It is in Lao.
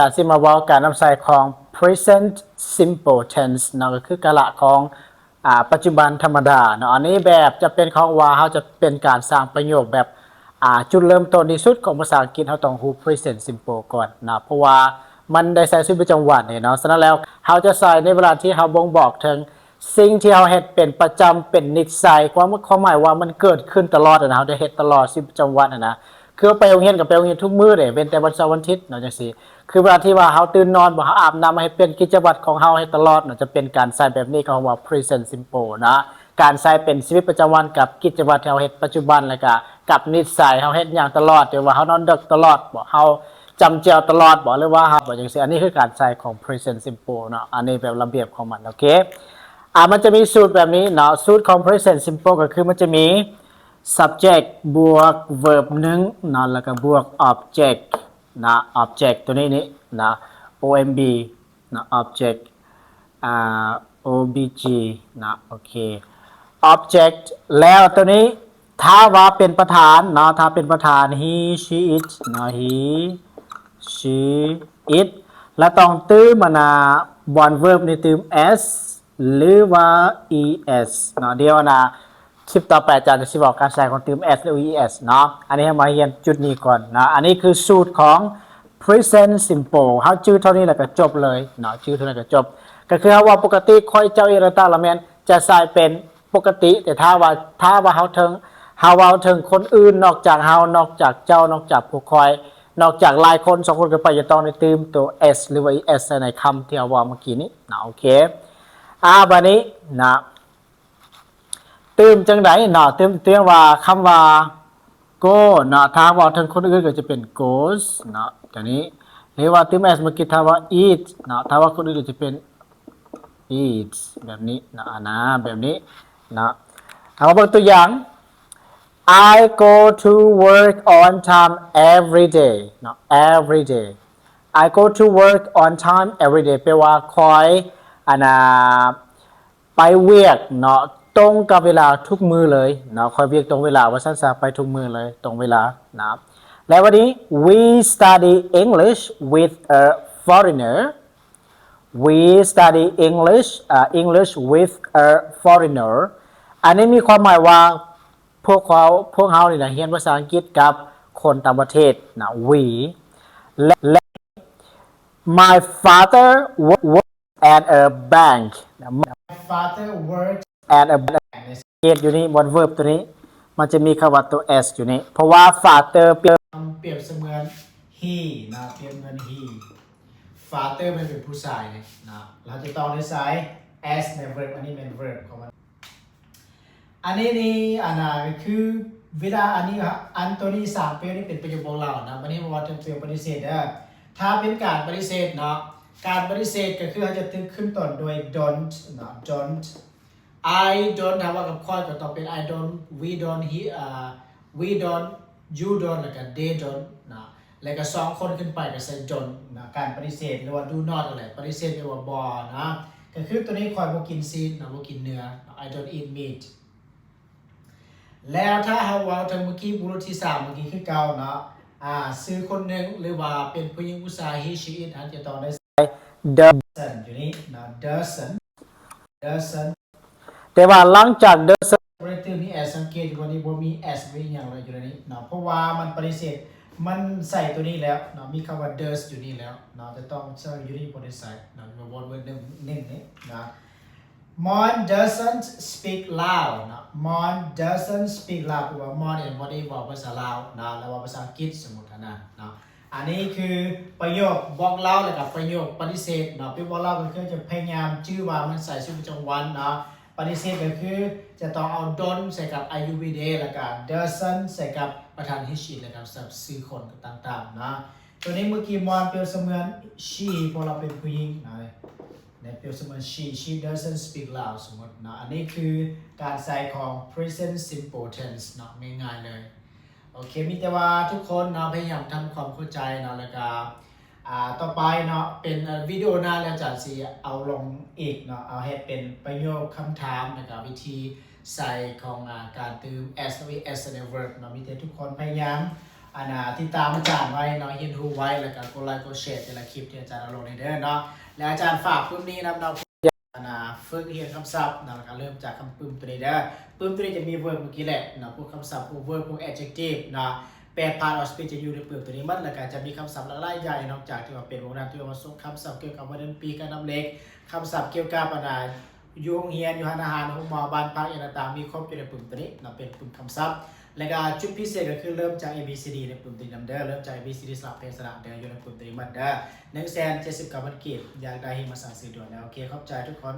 ການຊິມາເວົ້າການນຳໃຊ້ຂອງ present simple tense ເນາະ ກໍຄືກາລະຂອງ ອາ ປັດຈຸບັນທຳມະດາເນາະ. ອັນນີ້ແບບຈຳເປັນຂອງວ່າເຮົາຈະເປັນການສ້າງປະໂຫຍກແບບ ອາ ຈຸດເລີ່ມຕົ້ນທີ່ສຸດຂອງພາສາອັງກິດ ເຮົາຕ້ອງຮູ້ present simple ກ່ອນເນາະ ເພາະວ່າມັນໄດ້ໃຊ້ຊີວິດປະຈຳວັນເດເນາະ. ສະນັ້ນແລ້ວ ເຮົາຈະໃຊ້ໃນເວລາທີ່ເຮົາບົ່ງບອກເຖິງສິ່ງທີ່ເຮົາເຮັດເປັນປະຈຳ ເປັນນິດໄສ ຄວາມ ຄວາມໝາຍວ່າມັນເກີດຂຶ້ນຕະຫຼອດນະ ເຮົາໄດ້ເຮັດຕະຫຼອດຊີວິດປະຈຳວັນນະ ຄືໄປໂຮງຮຽນກໍໄປໂຮງຮຽນທຸກມື້ເດ້ ເວັ້ນແຕ່ວັນເສົາວັນທິດເນາະ ຈັ່ງຊີ້. ຄືເວລາທີ່ວ່າເຮົາຕື່ນນອນບໍ ເຮົາອາບນ້ຳ ເຮົາເຮັດເປັນກິດຈະວັດຂອງເຮົາເຮັດຕະຫຼອດເນາະ ຈະເປັນການໃຊ້ແບບນີ້ ເຂົາເອີ້ນວ່າ present simple ນະ ການໃຊ້ເປັນຊີວິດປະຈຳວັນກັບກິດຈະວັດທີ່ເຮົາເຮັດປັດຈຸບັນ ແລ້ວກະກັບນິດໄສເຮົາເຮັດຫຍັງຕະຫຼອດ ຫຼືວ່າເຮົານອນເດິກຕະຫຼອດບໍ ເຮົາຈຳແຈ່ວຕະຫຼອດບໍ ຫຼືວ່າເຮົາ ຈັ່ງຊີ້. ອັນນີ້ຄືການໃຊ້ຂອງ present simple ເນາະ ອັນນີ້ແບບລະບຽບຂອງມັນ ໂອເຄ. ອາ ມັນຈະມີສູດແບບນີ້ເນາະ ສູດຂອງ present simple ກໍຄືມັນຈະມີ subject ບວກ verb ໜຶ່ງເນາະ ແລ້ວກໍບວກ object ນະ object ຕົວນີ້ນີ້ນະ O M B ນະ object ອາ O B G ນະ ໂອເຄ. object ແລ້ວຕົວນີ້ ຖ້າວ່າເປັນປະທານເນາະ ຖ້າເປັນປະທານ he she it ເນາະ he she it ແລ້ວຕ້ອງຕື່ມ ອັນນະ ບ່ອນ verb ນີ້ຕື່ມ s ຫຼື ວ່າ E S ເນາະ. ດຽວນະ ຄລິບຕໍ່ໄປອາຈານຈະຊິບອກການໃຊ້ຂອງຕື່ມ S ຫຼື E S ເນາະ. ອັນນີ້ເຮົາມາຮຽນຈຸດນີ້ກ່ອນເນາະ. ອັນນີ້ຄືສູດຂອງ present simple ເຮົາຈື່ເທົ່ານີ້ແລ້ວກໍຈົບເລີຍເນາະ ຈື່ເທົ່ານີ້ກໍຈົບ. ກໍຄືເຮົາເວົ້າປົກກະຕິ ຂ້ອຍ ເຈົ້າ ອີ່ຫຍັງຕ່າງໆ ລະແມ່ນຈະໃຊ້ເປັນປົກກະຕິ ແຕ່ຖ້າວ່າ ຖ້າວ່າເຮົາເຖິງ ເຮົາເວົ້າເຖິງຄົນອື່ນນອກຈາກເຮົາ ນອກຈາກເຈົ້າ ນອກຈາກພວກຂ້ອຍ ນອກຈາກຫຼາຍຄົນ ສອງຄົນຂຶ້ນໄປ ຈະຕ້ອງໄດ້ຕື່ມຕົວ S ຫຼືວ່າ E S ໃສ່ໃນຄຳທີ່ເຮົາເວົ້າເມື່ອກີ້ນີ້ເນາະ. ໂອເຄ ອາ ບາດນີ້ເນາະ ຕື່ມຈັ່ງໃດເນາະ ຕື່ມ ຕື່ມວ່າ ຄຳວ່າ go ເນາະ ຖ້າເວົ້າເຖິງຄົນອື່ນກໍຈະເປັນ goes ເນາະ ຕົວນີ້ ຫຼືວ່າຕື່ມ s ເມື່ອກີ້ ຖ້າວ່າ eat ເນາະ ຖ້າວ່າຄົນອື່ນກໍຈະເປັນ eats ແບບນີ້ເນາະ ອານາ ແບບນີ້ເນາະ. ເຮົາມາເບິ່ງຕົວຢ່າງ I go to work on time every day ເນາະ every day. I go to work on time every day ແປວ່າຂ້ອຍ ອັນນາ ໄປວຽກເນາະ ຕົງກັບເວລາທຸກມື້ເລີຍເນາະ ຂ້ອຍວຽກຕົງເວລາວ່າຊັ້ນຊະ ໄປທຸກມື້ເລີຍ ຕົງເວລານະ. ແລ້ວວັນນີ້ we study English with a foreigner we study English ອາ English with a foreigner. ອັນນີ້ມີຄວາມໝາຍວ່າ ພວກເຮົາ ພວກເຮົານີ້ນະ ຮຽນພາສາອັງກິດກັບຄົນຕ່າງປະເທດນະ we ແລະ My father works at a bank. My father works at a bank. ສັງເກດຢູ່ນີ້ ບ່ອນ verb ຕົວນີ້ ມັນຈະມີຄຳວ່າຕົວ s ຢູ່ນີ້ ເພາະວ່າ father ປຽບ ປຽບສະເໝືອນ he ນະ ປຽບເໝືອນ he. father ແມ່ນເປັນຜູ້ຊາຍເດ້ນະ ເຮົາຈະຕ້ອງໄດ້ໃຊ້ s ໃນ verb ອັນນີ້ແມ່ນ verb ຂອງມັນ. ອັນນີ້ນີ້ ອັນນ່າ ກໍຄືເວລາອັນນີ້ ອັນໂຕນີ້ສາມປະໂຫຍກນີ້ເປັນປະໂຫຍກບອກເລົ່ານະ. ບັດນີ້ເຮົາເວົ້າເຖິງປະໂຫຍກປະຕິເສດເດີ. ຖ້າເປັນການປະຕິເສດເນາະ ການປະຕິເສດກໍຄືເຮົາຈະຂຶ້ນຕົ້ນດ້ວຍ don't ເນາະ don't. I don't ຖ້າເວົ້າກັບຂ້ອຍກໍຕ້ອງເປັນ I don't, we don't, he, uh, we don't, you don't ແລ້ວກໍ they don't ເນາະ. ແລ້ວກໍສອງຄົນຂຶ້ນໄປກໍໃສ່ don't ນະ ການປະຕິເສດ ຫຼືວ່າ do not ນັ້ນແຫຼະ ປະຕິເສດແປວ່າບໍ່ນະ. ກໍຄືໂຕນີ້ ຂ້ອຍບໍ່ກິນຊີ້ນນະ ບໍ່ກິນເນື້ອ I don't eat meat. ແລ້ວຖ້າເຮົາເວົ້າເຖິງເມື່ອກີ້ ບຸລຸດທີສາມເມື່ອກີ້ຄືເກົ່າເນາະ ອາ ຊື່ຄົນໜຶ່ງ ຫຼືວ່າເປັນຜູ້ຍິງຜູ້ຊາຍ he she it ຫັ້ນຈະຕ້ອງໄດ້ໃສ່ doesn't ຢູ່ນີ້ນະ doesn't doesn't. ແຕ່ວ່າຫຼັງຈາກ doesn't ບໍ່ໄດ້ຕື່ມມີ s ສັງເກດຢູ່ວ່ານີ້ບໍ່ມີ s ບໍ່ມີຫຍັງເລີຍຢູ່ໃນນີ້ເນາະ ເພາະວ່າມັນປະຕິເສດ ມັນໃສ່ຕົວນີ້ແລ້ວເນາະ ມີຄຳວ່າ does ຢູ່ນີ້ແລ້ວເນາະ ຈະຕ້ອງໃສ່ຢູ່ນີ້ ບໍ່ໄດ້ໃສ່ເນາະ ຢູ່ verb ໜຶ່ງນີ້ນະ. Mon doesn't speak loud ເນາະ Mon doesn't speak loud ແປວ່າ Mon ນີ້ບໍ່ໄດ້ເວົ້າພາສາລາວເນາະ ແລ້ວເວົ້າພາສາອັງກິດ ສົມມຸດຫັ້ນນະເນາະ. ອັນນີ້ຄືປະໂຫຍກບອກເລົ່າ ແລ້ວກໍປະໂຫຍກປະຕິເສດເນາະ. ປະໂຫຍກບອກເລົ່າກໍຄືຈະພະຍາຍາມຈື່ວ່າມັນໃຊ້ຊີວິດປະຈຳວັນເນາະ. ປະຕິເສດກໍຄືຈະຕ້ອງເອົາ don't ໃສ່ກັບ I, you, we, they ແລ້ວກໍ doesn't ໃສ່ກັບປະທານ he she it ແລ້ວກໍໃສ່ຊື່ຄົນຕ່າງໆເນາະ. ຕົວນີ້ເມື່ອກີ້ Mon ປຽບສະເໝືອນ she ເພາະລາວເປັນຜູ້ຍິງເນາະ ແລະ ປຽບສະເໝືອນ she, she doesn't speak loud ສົມມຸດເນາະ. ອັນນີ້ຄືການໃຊ້ຂອງ present simple tense ເນາະ ງ່າຍໆເລີຍ. ໂອເຄ ມີແຕ່ວ່າທຸກຄົນເນາະ ພະຍາຍາມທຳຄວາມເຂົ້າໃຈເນາະ ແລ້ວກະ ອ່າ ຕໍ່ໄປເນາະ ເປັນ ເອີ ວິດີໂອໜ້າ ແລ້ວອາຈານຊິເອົາລົງອີກເນາະ ເອົາເຮັດເປັນປະໂຫຍກຄຳຖາມ ແລ້ວກະວິທີໃສ່ຂອງ ອ່າ ການຕື່ມ s ແລະ es ໃນ verb ເນາະ. ມີແຕ່ທຸກຄົນພະຍາຍາມ ອັນນ່າ ຕິດຕາມອາຈານໄວ້ເນາະ ຮຽນຮູ້ໄວ້ ແລ້ວກໍກົດໄລກົດແຊແຕ່ລະຄລິບທີ່ອາຈານເອົາລົງນີ້ເດີເນາະ ແລະອາຈານຝາກປຶ້ມນີ້ນຳເນາະ ອັນນ່າ ຝຶກຮຽນຄຳສັບເນາະ ແລ້ວກໍເລີ່ມຈາກຄຳປຶ້ມໂຕນີ້ເດີ ປຶ້ມໂຕນີ້ຈະມີ verb ເມື່ອກີ້ແຫຼະເນາະ ພວກຄຳສັບ ພວກ verb ພວກ adjective ເນາະ ແປດພາດອອກສະເປັນຈະຢູ່ໃນປຶ້ມໂຕນີ້ໝົດ ແລ້ວກໍຈະມີຄຳສັບຫຼາກຫຼາຍຢ່າງເນາະ ຈາກທີ່ວ່າເປັນວງນາມທີ່ວ່າມາສົ່ງຄຳສັບກ່ຽວກັບວັນເດືອນປີ ການນັບເລກ ຄຳສັບກ່ຽວກັບອັນນ່າ ຢູ່ໂຮງຮຽນ ຢູ່ຮ້ານອາຫານ ໂຮງໝໍ ບ້ານພັກ ອີ່ຫຍັງຕ່າງໆ ມີຄົບຢູ່ໃນປຶ້ມໂຕນີ້ເນາະ ເປັນປຶ້ມຄຳສັບ ແລ້ວກໍຈຸດພິເສດກໍຄືເລີ່ມຈາກ A B C D ໃນປຶ້ມໂຕນີ້ນຳເດີ ເລີ່ມຈາກ A B C D ສະຫຼະພະຍັນຊະນະເດີ ຢູ່ໃນປຶ້ມໂຕນີ້ໝົດເດີ ໜຶ່ງແສນເຈັດສິບເກົ້າພັນກີບ ຢາກໄດ້ຮີບມາສັ່ງຊື້ດ່ວນເດີ ໂອເຄ ຂອບໃຈທຸກຄົນ.